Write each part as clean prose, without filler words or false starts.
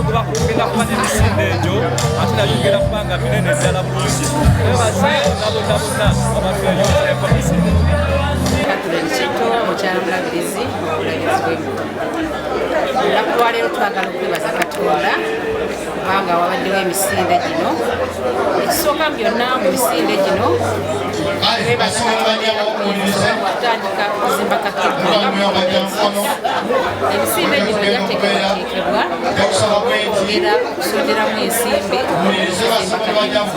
Tugenda kuba n'emisinde egyo, ate nabyo bigenda kuba nga minene ddala bulungi. Twebaza bonna bonna bonna abatweyunzeeko misinde. Catherine Kito, mukyala mulabirizi, obulabirizi bw'Emukono. Olunaku lwaleero twagala okwebaza Katonda kubanga wabaddewo emisinde gino. Ekisooka mu byonna, mu misinde gino twebaza Katonda watandika okuzimba cathedral nga Mukono. Emisinde gino gyateekebwateekebwa okwongera okusonderamu ensimbi okuzimba cathedral.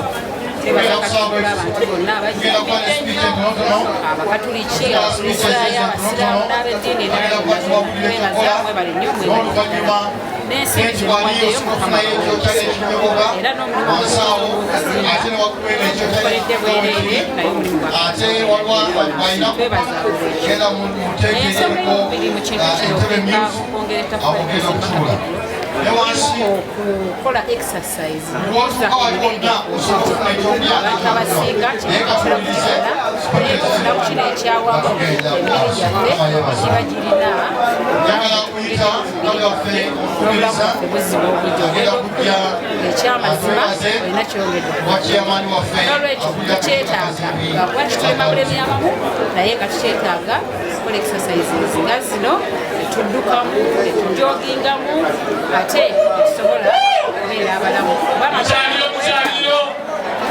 Twebaza Katonda abantu bonna abajjumbidde ennyo, Abakatuliki, Abakristaayo, Abasiraamu n'ab'eddiini endala zonna. Twebaza, mwebale nnyo, mwebale ddala n'ensimbi zemuwaddeyo. Mukama abawe, era n'omulimu gw'okuzimba tukoledde bwereere, naye omulimu gwa twebaza olwekyo. Ensonga eyokubiri mu kintu kino, okuleka okwongera ettaffaali okuzimba cathedral, okukola exercise mukuza emibiri gyaffe. Abantu abasinga kino tutera kukikola, naye tufuna kino ekyawamu, emibiri gyaffe giba girina n'obulamu bwaffe buzibwa obujja. Ogenda okukula, ekyamazima olina kyongedde. Nolwekyo tukyetaaga, lwakuba kitulema bulemi abamu, naye nga tukyetaaga kukola exercises nga zino, netuddukamu, netujogingamu, ate netusobola okubeera abalamu.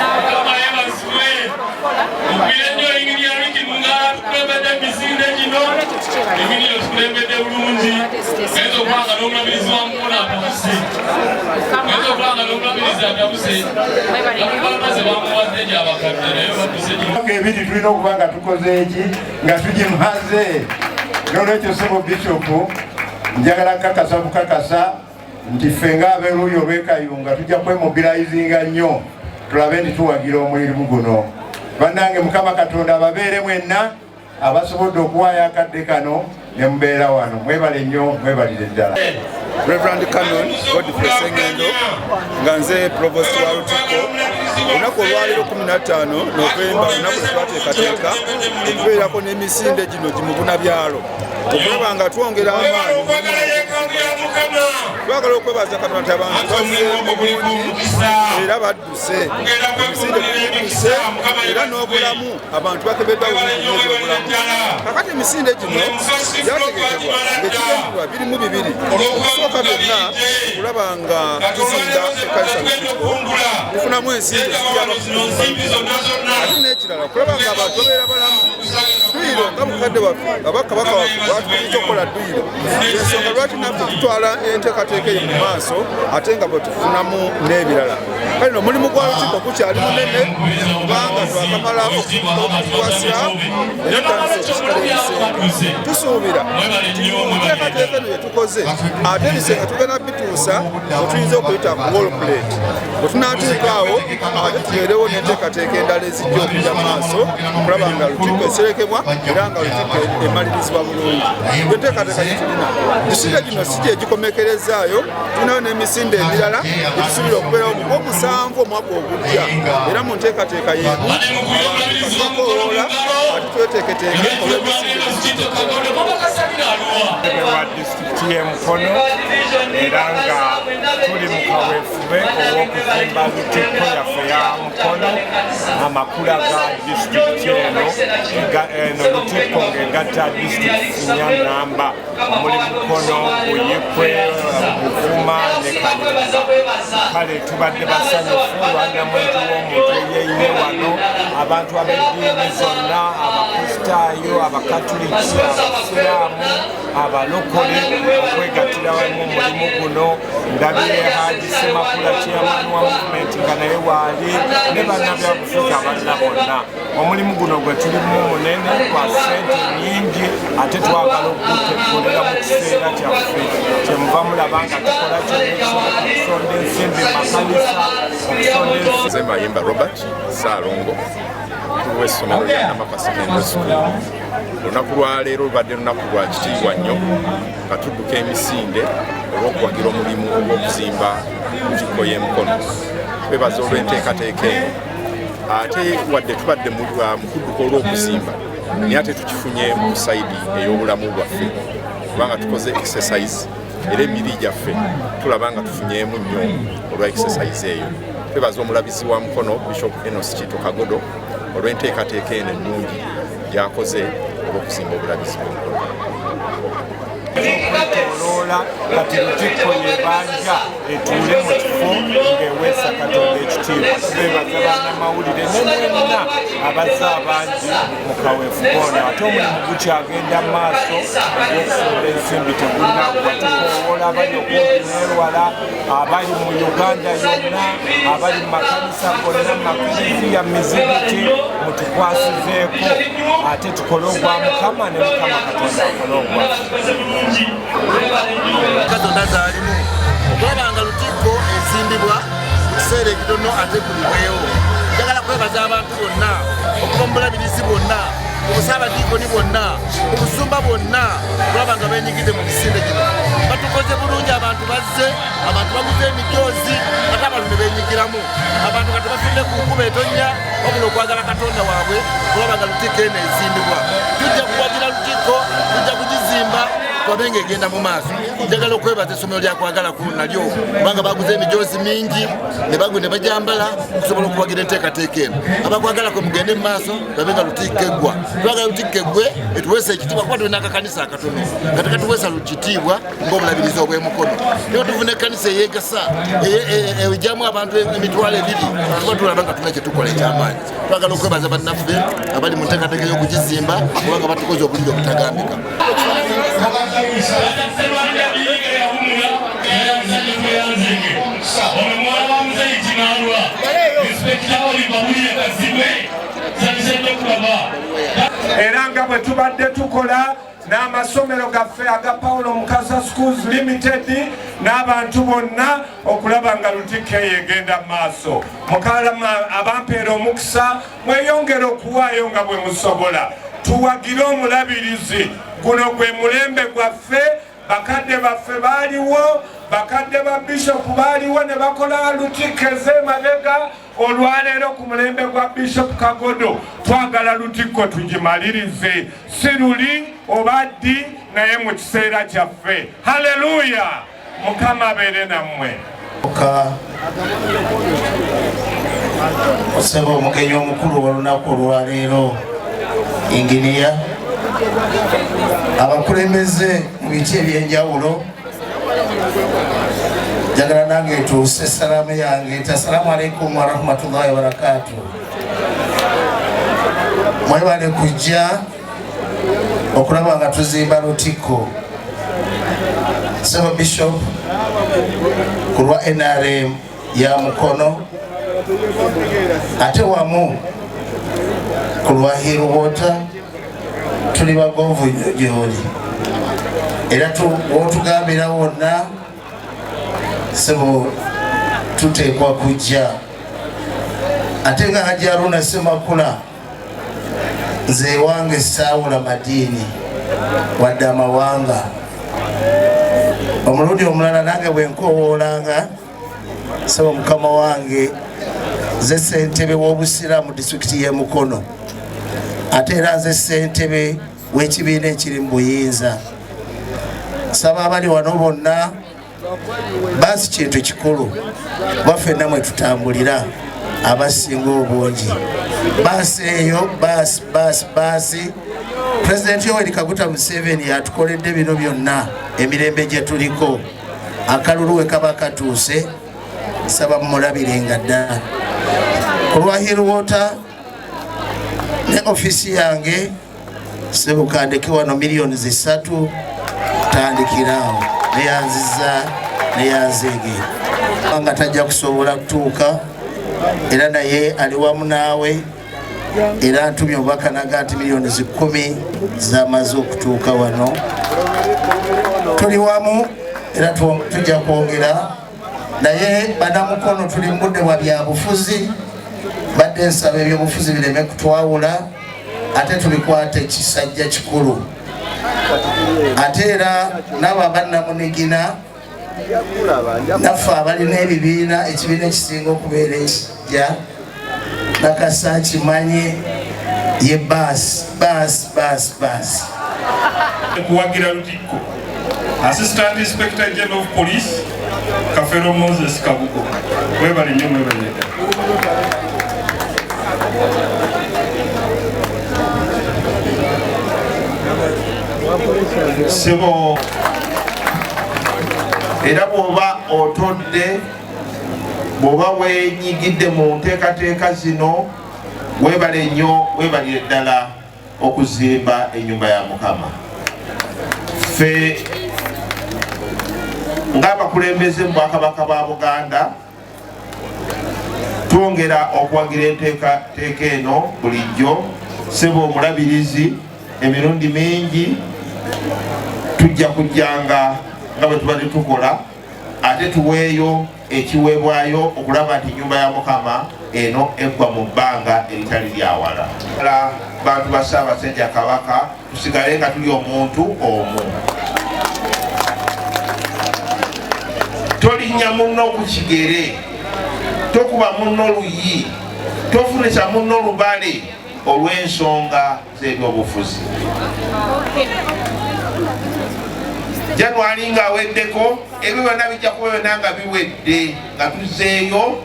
Mukama yeebazibwe. Mukubire nnyo Engineer Ricky Mungala, tukulembedde emisinde gino. Engineer, otukulembedde bulungi. Genza okubanga n'omulabirizi wa Mukono atabuse. Genza okubanga n'omulabirizi atabuse. Bamaze bamuwadde gyabakadde, naye badduse gino. Emyaka 2 tulina okuba nga tukoze eki, nga tugimaze. Nolwekyo, sebo bishopu, njagala kakasa bukakasa nti ffe ng'abeeruuyi olw'Ekayunga tujja kwemobilizinga nnyo tulabe nti tuwagira omulimu guno. Bannange, Mukama Katonda ababeere mwenna abasobodde okuwaayo akadde kano ne mubeera wano. Mwebale nnyo, mwebalire ddala. Reverend Canon Godfrey Sengendo, nga nze Provost wa Lutikko. Olunaku olwaleero 15 Novemba, olunaku lwetwateekateeka okubeerako n'emisinde gino gimubuna byalo, okulaba nga twongera amaanyi. Twagala okwebaza Katonda nti abantu bazzeemu bulungi era badduse, emisinde tugidduse, era n'obulamu abantu bakebeddwa bulungi nnyo ebyobulamu. Kakati emisinde gino gyategekebwa ng'ekigendererwa birimu bibiri. Okusooka byonna, okulaba nga tuzimba ekkanisa Lutikko, tufunamu ensimbi ezituyamba kuzimba, ate n'ekirala okulaba nga abantu babeera balamu. Dduyiro nga mukadde waffe aba kabaka waffe bwatukuliza okukola dduyiro, ensonga lwaki naffe tutwala enteekateeka eyo mu maaso, ate nga bwe tufunamu n'ebirala. Kale no omulimu gwa Lutikko gukyali munene, kubanga twakamala okuwasa era tutandise okusikala ebisenge. Tusuubira nti enteekateeka eno yetukoze, ate ebisenge tugenda bituusa wetuyinza okuyita ku wall plate. Bwe tunaatuuka awo, ate tubeerewo n'enteekateeka endala ezijja okujja mu maaso, okulaba nga Lutikko eserekebwa era nga Lutikko emalirizibwa bulungi. Enteekateeka gyetulina, emisinde gino si gyegikomekerezaayo, tulinayo n'emisinde emirala gyetusuubira okubeerawo mu gwomusanvu omwaka ogujja, era mu nteekateeka y'emu abantu katubakowoola ate tweteeketeeke olw'emisinde. Wa disitulikiti y'e Mukono, era nga tuli mu kaweefube ow'okuzimba Lutikko yaffe ya Mukono, amakula ga disitulikiti eno. Eno Lutikko ng'egatta disitulikiti nnya namba, omuli Mukono, Buyikwe, Buvuma ne Kayunga. Kale tubadde basanyufu olwanamwezi w'omuntu eyeyiye wano, abantu ab'eddiini zonna, Abakristaayo, Abakatuliki, Abasiraamu, Abalokole, okwegattira wamu mu mulimu guno. Ndabye Haji Semakula, chairman wa movement, nga naye waali ne bannabyabufuzi abalala bonna. Omulimu guno gwe tulimu munene, gwa ssente nyingi, ate twagala okugutekolera mu kiseera kyaffe. Kyemuva mulaba nga tukola kyonna ekisoboka okusonda ensimbi mu makanisa, okusonda ensimbi. Nze Mayimba Robert Saalongo, mukulu w'essomero lya Namaka Secondary School. Olunaku lwaleero lubadde lunaku lwa kitiibwa nnyo, nga tudduka emisinde olw'okuwagira omulimu ogw'okuzimba Lutikko y'Emukono. Twebaza olw'enteekateeka eno, ate wadde tubadde mu kudduka olw'okuzimba, naye ate tukifunye mu side ey'obulamu bwaffe, kubanga tukoze exercise. Era emibiri gyaffe tulaba nga tufunyeemu nnyo olwa exercise eyo. Twebaza omulabizi wa Mukono, Bishop Enos Kito Kagodo, olw'enteekateeka eno ennungi gy'akoze olw'okuzimba obulabizi bw'Omukono. Okwetoloola kati Lutikko yebanja etuule mu kifo ng'eweesa Katonda ekitiibwa. Tubeebaza bannamawulire ne mwenna abazze abangi mu kaweefube ono. Ate omulimu gukyagenda mu maaso ogw'okusonda ensimbi, tegunaggwa. Tukoowoola abali okumpi n'ewala, abali mu Uganda yonna, abali mu makanisa gonna, mu makereziya, mu mizigiti, mutukwasizeeko ate tukole ogwa Mukama ne Mukama Katonda akole ogwaffe. Zonna zaalimu okulaba nga Lutikko ezimbibwa mu kiseera ekitono ate gulibwewo. Njagala kwebaza abantu bonna okuva mu bulabirizi bwonna, mu busaabadiikoni bwonna, mu busumba bwonna, okulaba nga benyigidde mu misinde gino. Batukoze bulungi, abantu bazze, abantu baguze emijoozi, ate abantu ne benyigiramu. Abantu kati bafudde ku nkuba etonnya, wabula okwagala Katonda waabwe kulaba nga Lutikko eno ezimbibwa. Tujja kuwagira Lutikko, tujja kugizimba twabe nga egenda mu maaso. Njagala okwebaza essomero lyakwagala ku nalyo, kubanga baguze emijoozi mingi ne bajambala okusobola okuwagira enteekateeka eno. Abakwagala kwe mugende mu maaso twabe nga Lutikko eggwa. Twagala Lutikko eggwe etuweesa ekitiibwa, kuba tulina akakanisa akatono nga tekatuweesa kitiibwa ng'obulabirizi obw'Emukono. Niba tufuna ekkanisa eyegasa ejjamu abantu 20,000, tuba tulaba nga tulina kyetukola ekyamaanyi. Twagala okwebaza bannaffe abali mu nteekateeka y'okugizimba, kubanga batukoze obulungi obutagambika. Ono muwala wa Muzeyi Kinaalwa, Inspekita Oliver Wuliye Kazibwe, nsanyuse nnyo okulaba. Era nga bwe tubadde tukola n'amasomero gaffe aga Paulo Mukasa Schools Limited n'abantu bonna okulaba nga Lutikko eyo egenda mu maaso. Mukama abampeera omukisa, mweyongere okuwaayo nga bwe musobola. Tuwagire omulabirizi, guno gwe mulembe gwaffe. Bakadde baffe baaliwo, bakadde ba bishopu baaliwo ne bakola Lutikko ez'emabega. Olwaleero ku mulembe gwa Bishop Kagodo twagala Lutikko tugimalirize, si luli oba ddi, naye mu kiseera kyaffe. Haleluya! Mukama abeere nammwe. Osaba omugenyi omukulu w'olunaku olwaleero, inginiya, abakulembeze mu biti ebyenjawulo, njagala nange ntuuse salaamu yange nti assalamu alaikum warahmatullahi wabarakatu. Mwebale kujja okulaba nga tuzimba Lutikko. Sebo Bishop, ku lwa NRM ya Mukono ate wamu ku lwa Hill Water, tuli bagonvu gyoli, era wotugambira wonna, sebo, tuteekwa kujja. Ate nga Hajji Aruna Semakula, nze ewange saawula madiini wadde amawanga. Omulundi omulala nange bwe nkowoolanga, sebo mukama wange, nze ssentebe w'obusiraamu disitulikiti y'e Mukono, ate era nze ssentebe w'ekibiina ekiri mu buyinza. Saba abali wano bonna, baasi kintu kikulu, kuba ffenna mwe tutambulira abasinga obungi. Baasi eyo, baasi, baasi, baasi, Pulezidenti Yoweri Kaguta Museveni yatukoledde bino byonna emirembe gye tuliko. Akalulu we kaba katuuse, saba mumulabirenga ddala. Ku lwa Hill Water ne ofiisi yange, sebukandeke wano 3 miliyoni, tandikiraawo. Neyanziza, neyanzeege nga tajja kusobola kutuuka, era naye ali wamu naawe, era ntumye obubaka naga nti 10 miliyoni zamaze okutuuka wano. Tuli wamu era tujja kwongera. Naye banamukono, tuli mu budde bwa byabufuzi. Badde nsaba ebyobufuzi bireme kutwawula, ate tubikwate kisajja kikulu. Ate era n'abo abannamunigina naffe abalina ebibiina, ekibiina ekisinga okubeera ekijja nakasa kimanye ye baasi, baasi, baasi, baasi. Kuwagira Lutikko. Assistant Inspector General of Police Kafero Moses Kabugo. Mwebale nnyo, mwebale ddala. Sebo, era bw'oba otodde, bw'oba wenyigidde mu nteekateeka zino, weebale nnyo, weebalire ddala okuzimba ennyumba ya Mukama. Ffe ng'abakulembeze mu Bwakabaka bwa Buganda twongera okuwagira enteekateeka eno bulijjo. Sebo omulabirizi, emirundi mingi tujja kujjanga nga bwe tubadde tukola, ate tuweeyo ekiweebwayo okulaba nti ennyumba ya Mukama eno eggwa mu bbanga eritali lyawala. Bantu ba Ssaabasajja Kabaka, tusigale nga tuli omuntu omu. Tolinnya munno ku kigere, tokuba munno luyi, tofunisa munno lubale olw'ensonga z'ebyobufuzi. January ng'aweddeko, ebyo byonna bijja kuba byonna nga biwedde, nga tuzzeeyo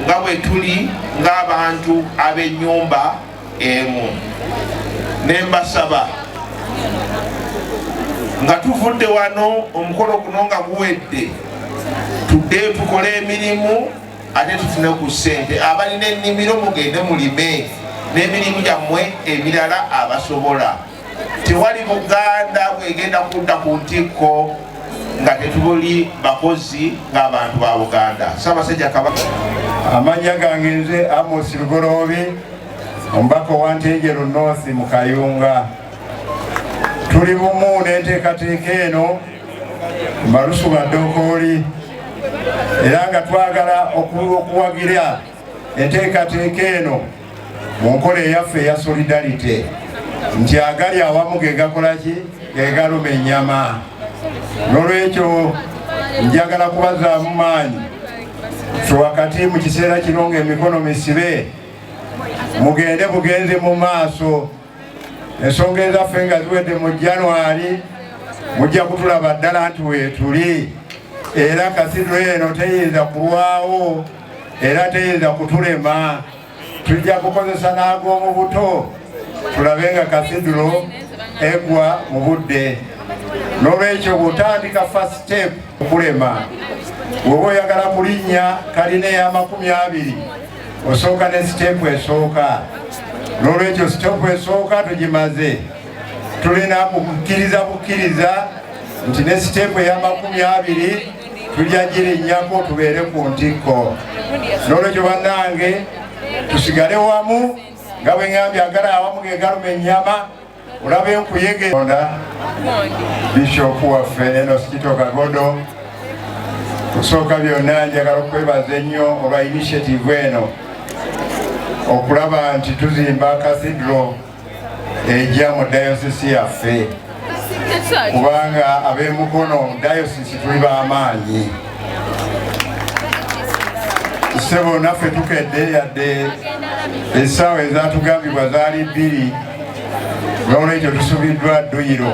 nga bwe tuli ng'abantu ab'ennyumba emu. Ne mbasaba nga tuvudde wano omukolo guno nga guwedde, tuddeyo tukole emirimu ate tufune ku ssente. Abalina ennimiro mugende mulime n'emirimu gyammwe emirala abasobola. Tewali Buganda bwegenda kudda ku ntikko nga tetuli bakozi ng'abantu ba Buganda. Ssaabasajja Kabaka. Amannya gange nze Amos Lugoloobi, omubaka owa Ntenjeru North mu Kayunga. Tuli bumu n'enteekateeka eno malusu ga ddookooli, era nga twagala okuwagira enteekateeka eno mu nkola eyaffe eya solidarity, nti agali awamu ge gakola ki? Ge galuma ennyama. N'olwekyo njagala kubazaamu maanyi ffe wakati mu kiseera kino ng'emikono misibe, mugende bugenze mu maaso. Ensonga ezaffe nga ziwedde mu January, mujja kutulaba ddala nti weetuli, era cathedral eno teyinza kulwawo era teyinza kutulema. Tujja kukozesa n'ag'omu buto tulabe nga cathedral egwa mu budde. N'olwekyo bw'otandika first step okulema, bw'oba oyagala kulinnya kalina ey'amakumi abiri, osooka ne step esooka. N'olwekyo step esooka tugimaze, tulina kukkiriza bukkiriza nti ne step ey'amakumi abiri tujja girinnyako tubeere ku ntikko. N'olwekyo bannange, tusigale wamu nga bwe ŋŋambye, agala awamu ge galuma ennyama. Olaba enkuyege. Bishopu waffe Enos Kito Kagodo, kusooka byonna njagala okwebaza ennyo olwa initiative eno okulaba nti tuzimba cathedral ejja mu dayosisi yaffe, kubanga ab'emukono dayosisi tuli b'amaanyi. Ssebo, naffe tukedde, yadde essaawa ezatugambibwa zaali 2, n'olwekyo tusubiddwa dduyiro,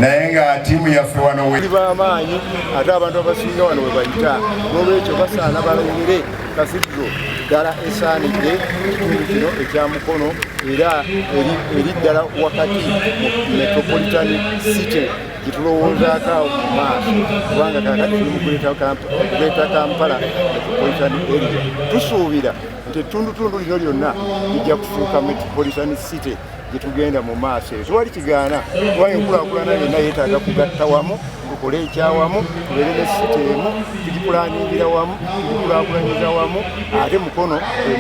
naye nga ttiimu yaffe wano we b'amaanyi, ate abantu abasinga wano we bayita. N'olwekyo basaana balabire cathedral ddala esaanidde ekitundu kino ekya Mukono, era eri ddala wakati mu metropolitan city gyetulowoozaako awo mu maaso, kubanga kakati tuli mu Greater Kampala metropolitan area. Tusuubira nti ettundutundu lino lyonna lijja kufuuka metropolitan city gyetugenda mu maaso eyo. Tewali kigaana, kubanga enkulaakulana yonna yeetaaga kugatta wamu, tukole ekyawamu, tubeere ne city emu, tugipulaningira wamu, tugikulaakulanyiza wamu, ate Mukono emu.